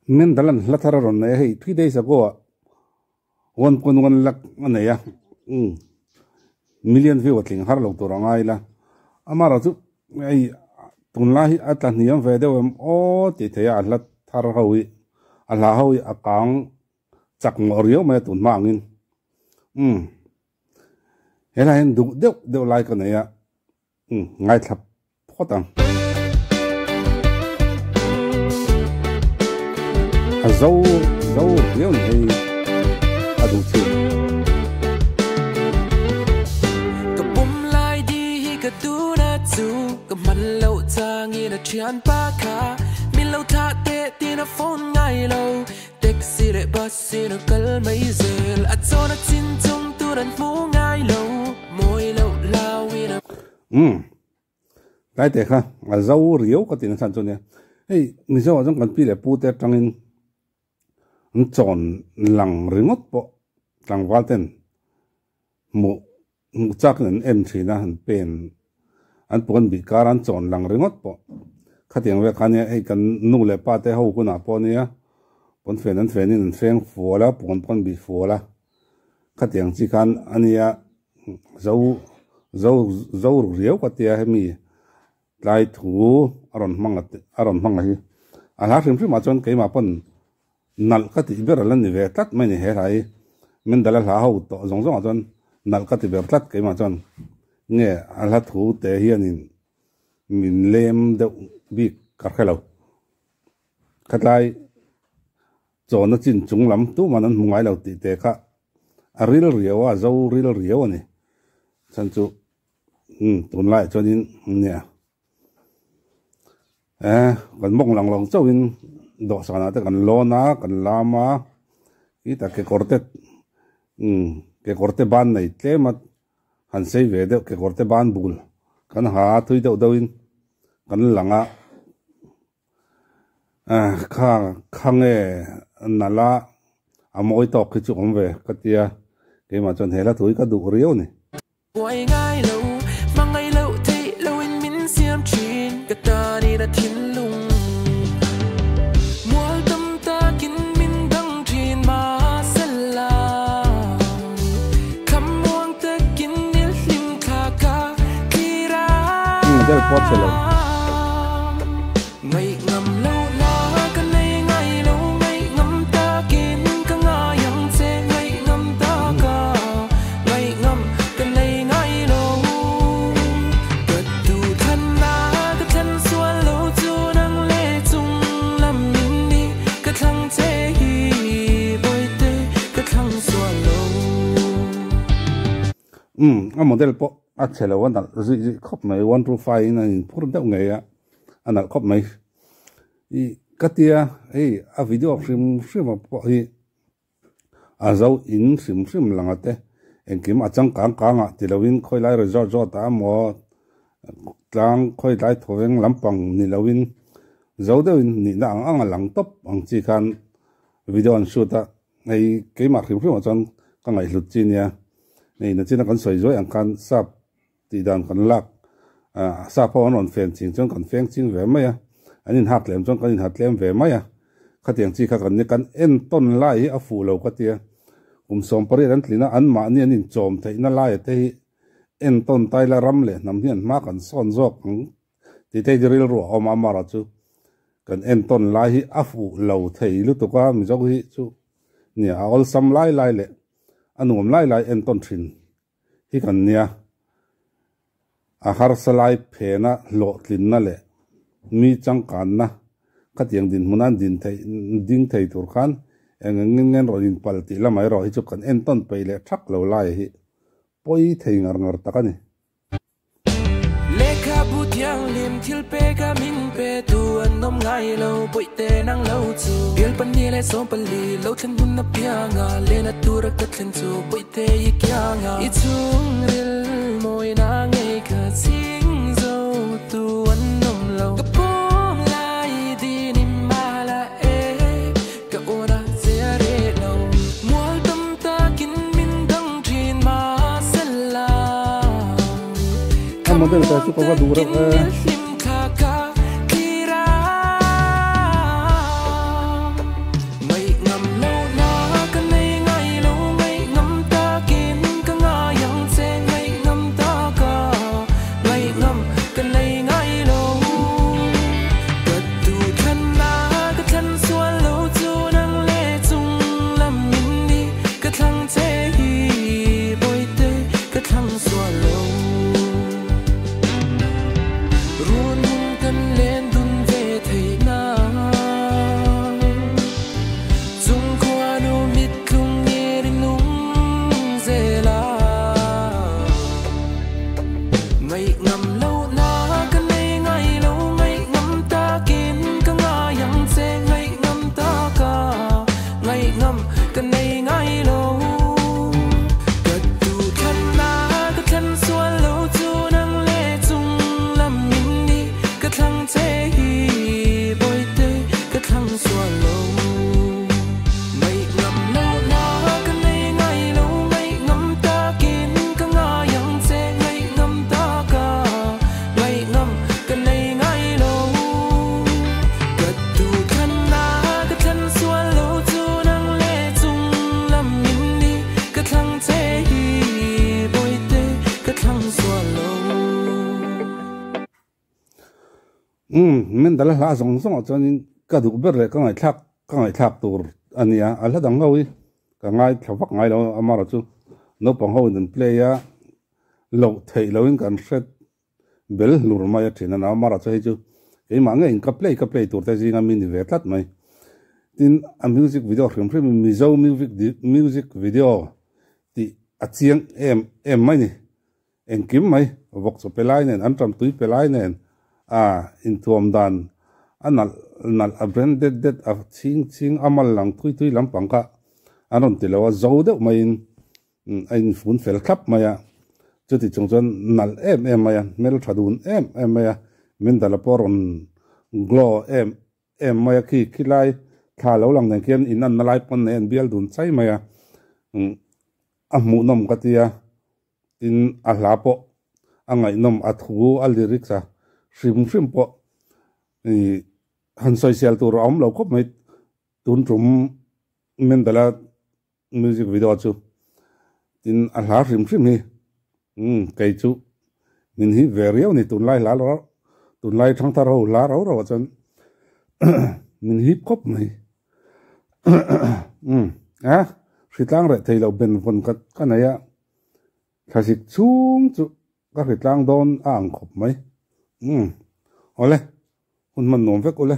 Mendal an hla thar a rawn nei a hei 3 days ago ah 1.1 lakh a nei a million view a tling har lo tur a ngai la amara chu hei tunlai hi a tla hniam ve deuh em aw tih theih a a hla thar ho hi a hla ho hi a kang chak ngawh riau mai a tun hma angin helai hian duh deuh deuh lai ka nei a ngaithla phawt ang a zo zo riau ni hei a duh thin. Ka pum lai di hi ka tu na chu ka man lo changin a thian pa kha min lo tha te tin a phone ngai lo taxi le bus in a kal mai zel a chona chin chung tur an mu ngai lo moi lo lawin a Tai te kha a zo riau ka tin chan chu nia hei mizo ah chuan kan pi leh pu te atangin an chawn lang ringawt pawh tlangval ten hmuh hmuh chak in an en thin a an pen an puan bih kar an chawn lang ringawt pawh khatiang vel kha nia hei kan nu leh pa te ho hunah pawh nia pawnfen an fen in an feng fual a puan pawh an bih fual a khatiang chi khan ania zo zo zo riau ka tia hemi tlai thu a rawn hmang a rawn hmang a hi a hla hrim hrim ah chuan keimah pawn nalh ka tih ber ala ni ve tlat mai ni he hla hi Mendal a hla ho tawh zawng zawng ah chuan nalh ka ti ber tlat keimah chuan nge a hla thu te hianin min lem deuh bik ka hrelo khatlai chawna chin chung lam tuman an hmu ngai lo tih te kha a ril riau a zo ril riau ani chan chu tunlai chuanin nia eh kan mawng lang lo chauhin dawhsan ah te kan lawn a kan lam a khitah kekawr te kekawr te ban nei tlem a han sei ve deuh kekawr te ban bul kan ha a thui deuh deuhin kan lang a kha kha nge nalh a a mawi tawk khi chu awm ve ka tia keimah chuan he hla thu hi ka duh riau a ni. Buai ngai lo hmangai lo thei lo in min siam thin ka tanin a thinlung mual tam takin min dang thin mahsela thlamuang takin nil hlim thla ka thlir a Del pawh chhe lo. Ngai ngam lo na ka nei ngai lo ngai ngam takin ka ngai ang che ngai ngam ta ka ngai ngam ka nei ngai lo ka tu than na ka thlan sual lo chu nang le chung lam min ni ka thlang che hi boite ka thlang sual lo. A model pawh a chhe lo a nalh zui zui khawp mai 125 in a inphur deuh ngei a a nalh khawp mai i ka tia hei a video hrim hrim a pawh hi a zo in hrim hrim lang ate engkim a changkang kang ah ti loin khawilai resort zawt ah emaw tlang khawilai thawveng lampang ni loin zo deuhin nihna ang ang a lang tawp ang chi khan video an shoot a hei keimah hrim hrim ah chuan ka ngaihhlut chi nia hei nachina kan sawi zuai ang khan sap tih dan kan lak sap ho an rawn fen ching chuan kan feng ching ve mai a an inhak tlem chuan kan inha tlem ve mai a khatiang chi kha kan ni kan entawn lai hi a fuh lo ka tia kum 18 an tlin a an mahni an inchawm theihna lai te hi entawn taila ram leh hnam hian hma kan sawn zawk ang tih te hi rilru a awm a amara chu kan entawn lai hi a fuh lo thei lutuk a mizo hi chu nia a awlsam lai lai leh a nuam lai lai entawn thin hi kan nia a harsa lai phena hlawhtlinna leh mi changkanna khatiang dinhmun an din thei ding thei tur khan eng engin ngen rawn inpal tih lamah erawh hi chu kan entawn peih leh thak lo lai hi pawi thei ngar ngar tak a ni. Lehkhabu thianghlim thil peka min pe tu an awm ngai lo bawihte nang lo chu bial 24 lo thlen hun a pianga lena tura ka thlen chu bawihte i kianga i chhungril mawina ngei kha ching zo tu an awm lo ka pum lai din i mala e ka ura che a re lo mual tam takin min dang thin mahsela A model te chu ka va duh reuh e. Hlim thla ka thlir a. Umm Mendala hla zawng zawng ah chuanin ka duh ber leh ka ngaihthlak ka ngaihthlak tur a nia, a hla dang ho hi ka ngaithla vak ngai lo amarawh chu naupang ho in an play a loh theih loh in kan hre bel hlur mai a thin a amarawh chu hei chu keimah ngeiin ka play ka play tur te zinga mi ni ve tlat mai. Tin a music video hrim hrim in Mizo music music video tih a chiang em em mai ni. Engkim mai, vawk chaw pe lai nen, an ṭam tui pe lai nen, a inthuam dan a nalh nalh, a branded det, a chhing chhing, a mal lang thui thui lampang kha an rawn ti lo a, zo deuh maiin a infun fel thlap mai a, chuti chung chuan nalh em em mai a, hmelṭha dun em em mai a, Mendala pawh a rawn glow em em mai a, khi khi lai thla lo lang nen khian in anna lai pawn nei an bial dun chai mai a, a hmuhnawm ka ti a. Tin, a hla pawh a ngaihnawm, a thu, a lyrics a hrim hrim pawh ih han sawisel tur a awm lo khawp mai. Tun tum Mendala music video chu tin a hla hrim hrim hi umm kei chu min hip ve riau a ni tunlai hla lo tunlai thangthar ho hla rau rau ah chuan min hip khawp mai. Umm a hritlang reh thei loh ben vawn ka ka nei a thlasik chhung chu ka hritlang dawn a ang khawp mai umm awle hun hman nuam vek ule.